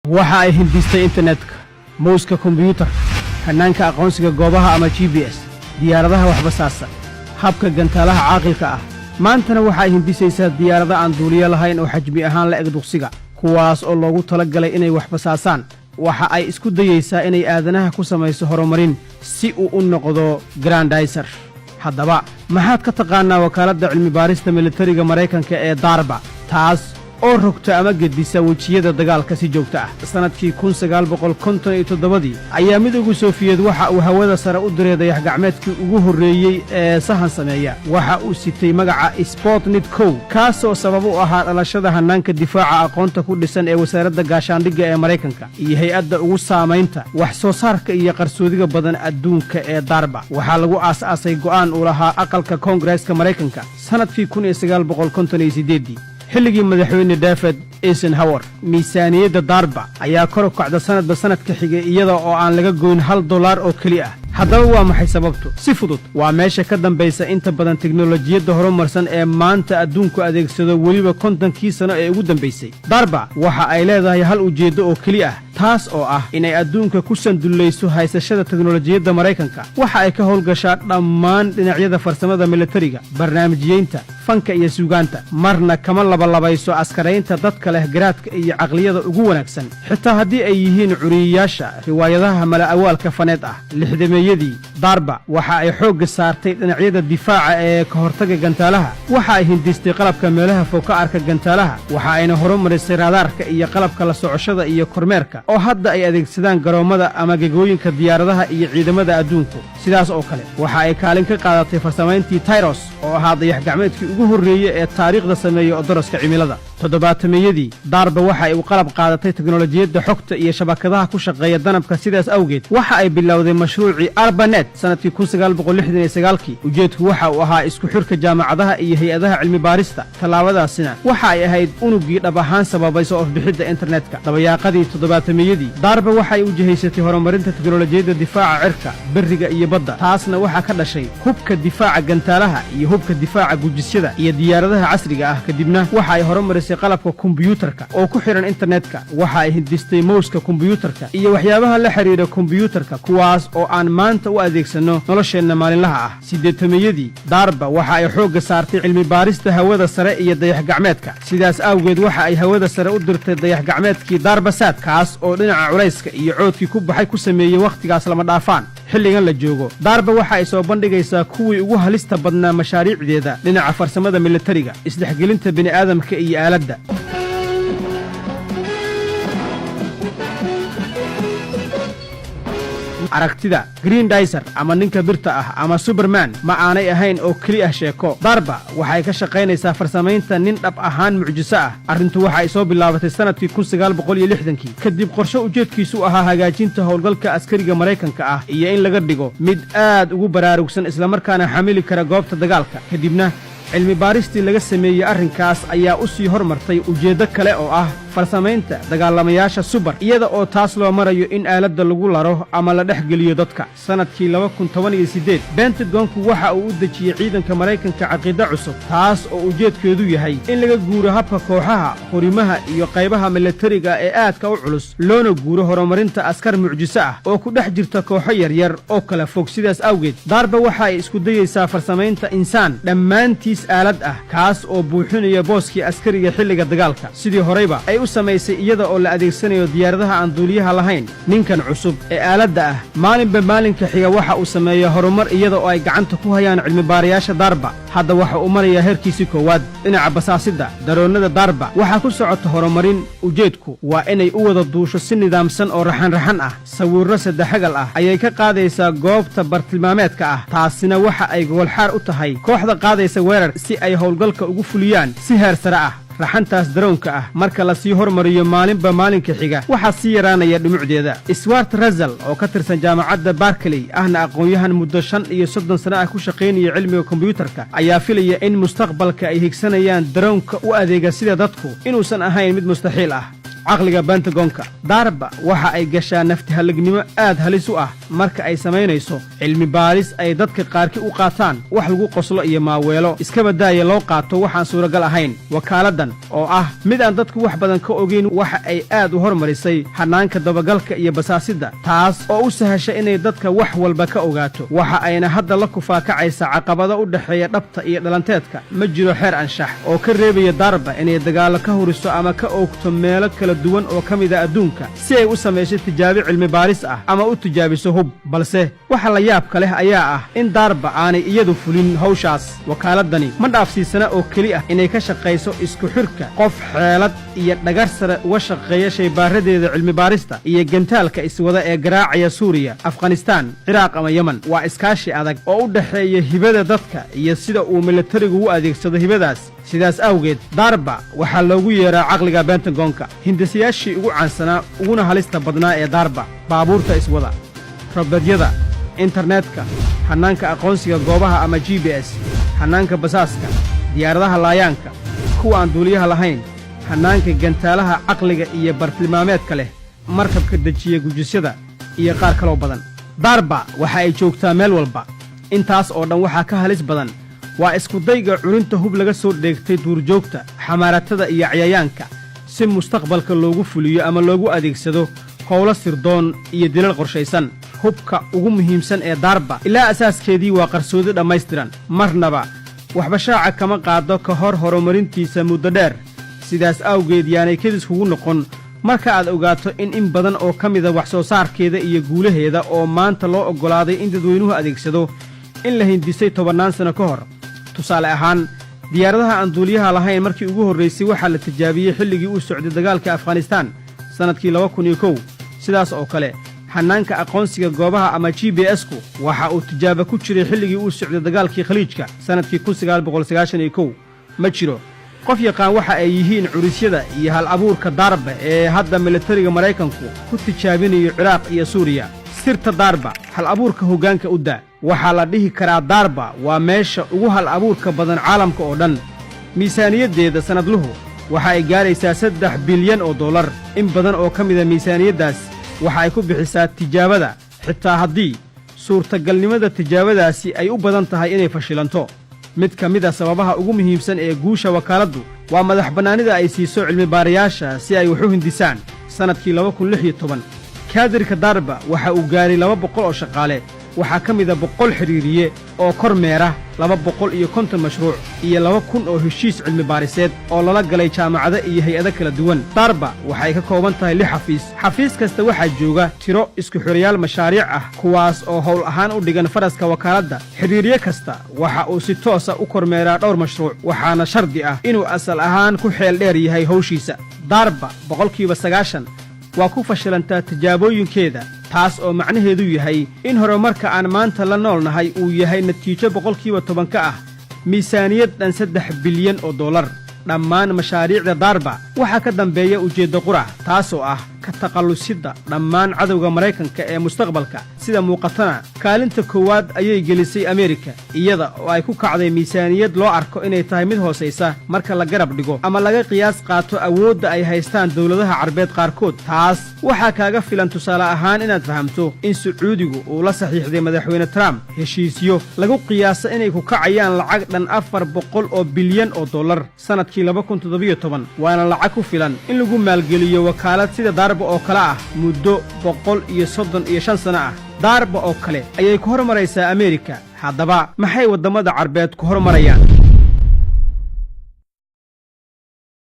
Waxa ay hindistay internetka, mouse-ka kombiyuutarka, hannaanka aqoonsiga goobaha ama GPS, diyaaradaha waxbasaasa, habka gantaalaha caaqilka ah. Maantana waxa ay hindisaysaa diyaarado aan duuliyo lahayn oo xajmi ahaan la eg duqsiga, kuwaas oo loogu tala galay inay wax basaasaan. Waxa ay isku dayaysaa inay aadanaha ku samayso horumarin si uu u noqdo Grandizer. Haddaba, maxaad ka taqaannaa wakaaladda cilmibaarista militariga Maraykanka ee DARPA, taas oo rogta ama gedisa wejiyada dagaalka si joogto ah? Sannadkii 1957-dii ayaa Midowga Sofiyeed waxa uu hawada sare u diray dayax-gacmeedkii ugu horreeyey ee sahan sameeya. Waxa uu sitay magaca Sputnik 1, kaasoo sabab u ahaa dhalashada hannaanka difaaca aqoonta ku dhisan ee Wasaaradda Gaashaandhigga ee Maraykanka iyo hay-adda ugu saamaynta, wax soo saarka iyo qarsoodiga badan adduunka ee DARPA. Waxaa lagu aas-aasay go'aan uu lahaa Aqalka Koongareeska Maraykanka sannadkii 1958-dii, xilligii Madaxweyne David Eisenhower. Miisaaniyadda DARPA ayaa kor u kacda sanadba sanadka xigay, iyada oo aan laga goyn $1 oo keli ah. Haddaba, waa maxay sababtu? Si fudud, waa meesha ka dambaysa inta badan teknolojiyadda horumarsan ee maanta adduunku adeegsado, weliba 50-kii sano ee ugu dambaysay. DARPA waxa ay leedahay hal ujeeddo oo keli ah, taas oo ah inay adduunka ku sandullayso haysashada teknolojiyadda Maraykanka. Waxa ay ka howlgashaa dhammaan dhinacyada farsamada militariga, barnaamijyeynta, fanka iyo suugaanta. Marna kama labalabayso askaraynta dadka leh garaadka iyo caqliyada ugu wanaagsan, xitaa haddii ay yihiin curiyayaasha riwaayadaha mala'awaalka faneed ah. 60-meeyadii, DARPA waxa ay xoogga saartay dhinacyada difaaca ee ka hortagga gantaalaha. Waxa ay hindistay qalabka meelaha fog ka arka gantaalaha, waxa ayna horumarisay raadaarka iyo qalabka la socoshada iyo kormeerka oo hadda ay adeegsadaan garoommada ama gegooyinka diyaaradaha iyo ciidamada adduunku. Sidaas oo kale, waxa ay kaalin ka qaadatay farsamayntii TIROS, oo ahaa dayax gacmeedkii ugu horreeyey ee taariikhda sameeya odoroska cimilada. 70-meeyadii, DARPA waxa ay u qalab qaadatay teknolojiyadda xogta iyo shabakadaha ku shaqeeya danabka. Sidaas awgeed, waxa ay bilowday mashruucii ARPANET sannadkii 1969-kii. Ujeedku waxa uu ahaa isku xirka jaamacadaha iyo hay-adaha cilmi baarista. Tallaabadaasina waxa ay ahayd unuggii dhab ahaan sababay soo ofbixidda internetka. Dabayaaqadii 70-meeyadii, DARPA waxay u jihaysatay horumarinta teknolojiyadda difaaca cirka, berriga iyo badda. Taasna waxaa ka dhashay hubka difaaca gantaalaha iyo hubka difaaca gujisyada iyo diyaaradaha casriga ah. Kadibna waxa ay horumarisay qalabka kombiyuutarka oo ku xidhan internetka. Waxa ay hindistay mouse-ka kombiyuutarka iyo waxyaabaha la xidhiidha kombiyuutarka, kuwaas oo aan maanta u adeegsanno nolosheenna maalinlaha ah. 80-meeyadii, DARPA waxa ay xoogga saartay cilmi baarista hawada sare iyo dayax gacmeedka. Sidaas awgeed, waxa ay hawada sare u dirtay dayax gacmeedkii DARPASAT, kaas oo dhinaca culayska iyo coodkii ku baxay ku sameeyey wakhtigaas lama dhaafaan. Xilligan la joogo, DARPA waxa ay soo bandhigaysaa kuwii ugu halista badnaa mashaariicdeeda dhinaca farsamada militariga, isdhexgelinta bini'aadamka iyo aaladda. Aragtida Grendizer ama ninka birta ah ama Superman ma aanay ahayn oo keli ah sheeko. DARPA waxay ka shaqaynaysaa farsamaynta nin dhab ahaan mucjiso ah. Arrintu waxa ay soo bilaabatay sannadkii 1960-kii, kadib qorshe ujeedkiisu ahaa hagaajinta howlgalka askariga Maraykanka ah iyo in laga dhigo mid aad ugu baraarugsan, islamarkaana xamili kara goobta dagaalka. Kadibna cilmi baaristii laga sameeyey arrinkaas ayaa u sii hormartay ujeeddo kale oo ah farsamaynta dagaalamayaasha super, iyada oo taas loo marayo in aaladda lagu laro ama la dhex geliyo dadka. Sannadkii 2018, Pentagonku waxa uu u dejiyey ciidanka Maraykanka caqiido cusub, taas oo ujeedkeedu yahay in laga guuro habka kooxaha, horimaha iyo qaybaha milatariga ee aadka u culus, loona guuro horumarinta askar mucjiso ah oo ku dhex jirta kooxo yaryar oo kala fog. Sidaas awgeed, DARPA waxa ay isku dayeysaa farsamaynta insaan dhammaantiis aalad ah, kaas oo buuxinaya booskii askariga xilliga dagaalka, sidii horeyba ay u samaysay iyada oo la adeegsanayo diyaaradaha aan duuliyaha lahayn. Ninkan cusub ee aaladda ah maalinba maalinka xiga waxa uu sameeyaa horumar, iyada oo ay gacanta ku hayaan cilmibaarayaasha DARPA. Hadda waxa uu marayaa heerkiisii koowaad dhinaca basaasidda. Daroonnada DARPA waxaa ku socota horumarin. Ujeedku waa inay u wada duusho si nidaamsan oo raxanraxan ah. Sawirro saddexagal ah ayay ka qaadaysaa goobta bartilmaameedka ah. Taasina waxa ay gogolxaar u tahay kooxda qaadaysa weerar si ay howlgalka ugu fuliyaan si heer sare ah. Raxantaas daroonka ah marka lasii hormariyo maalinba maalinka xiga, waxaa sii yaraanaya dhumucdeeda. Stuart Russell, oo ka tirsan Jaamacadda Berkeley, ahna aqoon-yahan muddo 35 sano ah ku shaqaynaya cilmiga kombiyuutarka, ayaa filaya in mustaqbalka ay higsanayaan daroonka u adeega sida dadku inuusan ahayn mid mustaxiil ah. Caqliga Bentagonka. DARPA waxa ay gashaa naftihallignimo aad halis u ah marka ay samaynayso cilmi baaris ay dadka qaarki u qaataan wax lagu qoslo iyo maaweelo, iskaba daaya loo qaato waxaan suuragal ahayn. Wakaaladdan oo ah mid aan dadku wax badan ka ogayn waxa ay aad u hormarisay hannaanka dabagalka iyo basaasidda, taas oo u sahasha inay dadka wax walba ka ogaato. Waxa ayna hadda la kufaakacaysaa caqabado u dhexeeya dhabta iyo dhalanteedka. Ma jiro xeer anshax oo ka reebaya DARPA inay dagaallo ka huriso ama ka oogto meelo kala duwan oo ka mid ah adduunka si ay u samayso tijaabo cilmi baaris ah ama u tijaabiso hub. Balse waxa la yaabka leh ayaa ah in DARPA aanay iyadu fulin hawshaas. Wakaaladani ma dhaafsiisana oo keli ah inay ka shaqayso isku xidhka qof xeelad iyo dhagar sare uga shaqeeya shaybaaradeeda cilmi baarista iyo gantaalka iswada ee garaacaya Suuriya, Afghanistaan, Ciraaq ama Yemen. Waa iskaashi adag oo u dhexeeya hibada dadka iyo sida uu milatarigu u adeegsado hibadaas. Sidaas awgeed, DARPA waxaa loogu yeeraa caqliga Bentagonka. Hindisayaashii ugu caansanaa uguna halista badnaa ee DARPA: baabuurta iswada, robotyada, internetka, hannaanka aqoonsiga goobaha ama GPS, hannaanka basaaska, diyaaradaha laayaanka, kuwa aan duuliyaha lahayn, hannaanka gantaalaha caqliga iyo bartilmaameedka leh, markabka dejiya gujisyada iyo qaar kaloo badan. DARPA waxa ay joogtaa meel walba. Intaas oo dhan waxaa ka halis badan waa iskudayga curinta hub laga soo dheegtay duurjoogta, xamaaratada iyo cayayaanka si mustaqbalka loogu fuliyo ama loogu adeegsado howlo sirdoon iyo dilal qorshaysan. Hubka ugu muhiimsan ee DARPA ilaa asaaskeedii waa qarsoodi dhammaystiran. Marnaba waxba shaaca kama qaado ka hor horumarintiisa muddo dheer. Sidaas awgeed, yaanay kedis kugu noqon marka aad ogaato in badan oo ka mida wax soo saarkeeda iyo guulaheeda oo maanta loo oggolaaday in dadweynuhu adeegsado in la hindisay tobannaan sanno ka hor. Tusaale ahaan, diyaaradaha aan duuliyaha lahayn markii ugu horraysay waxaa la tijaabiyey xilligii uu socday dagaalka Afghanistaan sannadkii 2001. Sidaas oo kale, hannaanka aqoonsiga goobaha ama GPS-ku waxa uu tijaabo ku jiray xilligii uu socday dagaalkii Khaliijka sannadkii 1991. Ma jiro qof yaqaan waxa ay yihiin curisyada iyo hal abuurka DARPA ee hadda milatariga Maraykanku ku tijaabinayo Ciraaq iyo Suuriya. Sirta DARPA: hal abuurka hoggaanka u daa. Waxaa la dhihi karaa DARPA waa meesha ugu hal abuurka badan caalamka oo dhan. Miisaaniyaddeeda sannadluhu waxa ay gaadhaysaa $3 bilyan. In badan oo ka mida miisaaniyaddaas waxa ay ku bixisaa tijaabada, xitaa haddii suurtagalnimada tijaabadaasi ay u badan tahay inay fashilanto. Mid ka mid ah sababaha ugu muhiimsan ee guusha wakaaladdu waa madax bannaanida ay siiso cilmibaarayaasha si ay wax u hindisaan. Sannadkii 2016, kaadirka DARPA waxa uu gaaray 200 oo shaqaale. Waxaa ka mida 100 xidhiiriye oo kor meera 250 mashruuc iyo 2000 oo heshiis cilmi baariseed oo lala galay jaamacado iyo hay'ado kala duwan. DARPA waxay ka kooban tahay lix xafiis. Xafiis kasta waxaa jooga tiro isku xidhayaal mashaariic ah, kuwaas oo howl ahaan u dhigan faraska wakaaladda. Xidhiiriye kasta waxa uu si toosa u kormeeraa dhowr mashruuc, waxaana shardi ah inuu asal ahaan ku xeel dheer yahay hawshiisa. DARPA 90% waa ku fashilantaa tijaabooyinkeeda, taas oo macnaheedu yahay in horumarka aan maanta la nool nahay uu yahay natiijo 10% ka ah miisaaniyad dhan $3 bilyan. Dhammaan mashaariicda DARPA waxaa ka dambeeya ujeeddo qura, taasoo ah ka takhallusidda dhammaan cadowga Maraykanka ee mustaqbalka. Sida muuqatana, kaalinta koowaad ayay gelisay Ameerika, iyada oo ay ku kacday miisaaniyad loo arko inay tahay mid hoosaysa marka la garab dhigo ama laga qiyaas qaato awoodda ay haystaan dowladaha Carbeed qaarkood. Taas waxaa kaaga filan tusaale ahaan inaad fahamto in Sacuudigu uu la saxiixday Madaxweyne Trump heshiisyo lagu qiyaaso inay ku kacayaan lacag dhan $400 bilyan sannadkii 2017, waana lacag ku filan in lagu maalgeliyo wakaalad sida DARPA oo kale ah muddo 135 sano ah. DARPA oo kale ayay ku hormaraysaa Ameerika. Haddaba, maxay waddamada Carbeed ku hormarayaan?